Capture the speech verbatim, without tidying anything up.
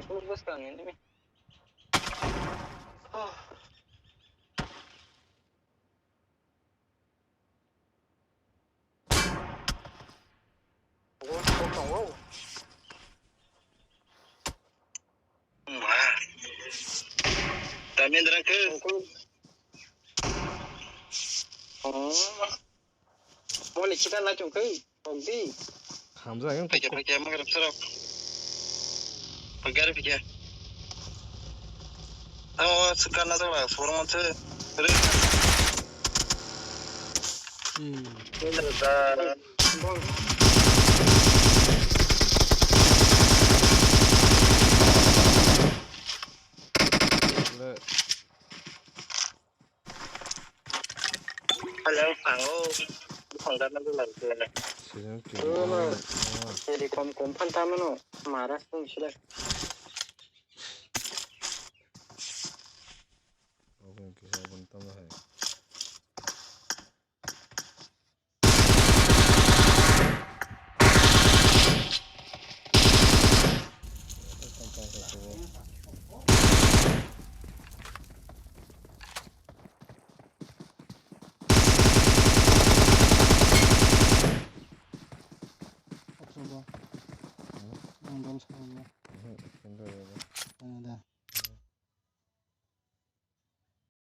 Full bus ka ni ni. Tamindra ke. Oh. Moni kita na chung kai. Pagdi. Hamza yang Pake, pake, magar serok. Pagari pake. Oh, sekarang tu lah, seorang macam. Hmm. Ini dah. Hello, pango. Buphang dana dulai khe. Sejak Dulu mah. Jadi kom kom phan tama no. Marah pun sila. Oke, oke, saya pun tambah ya.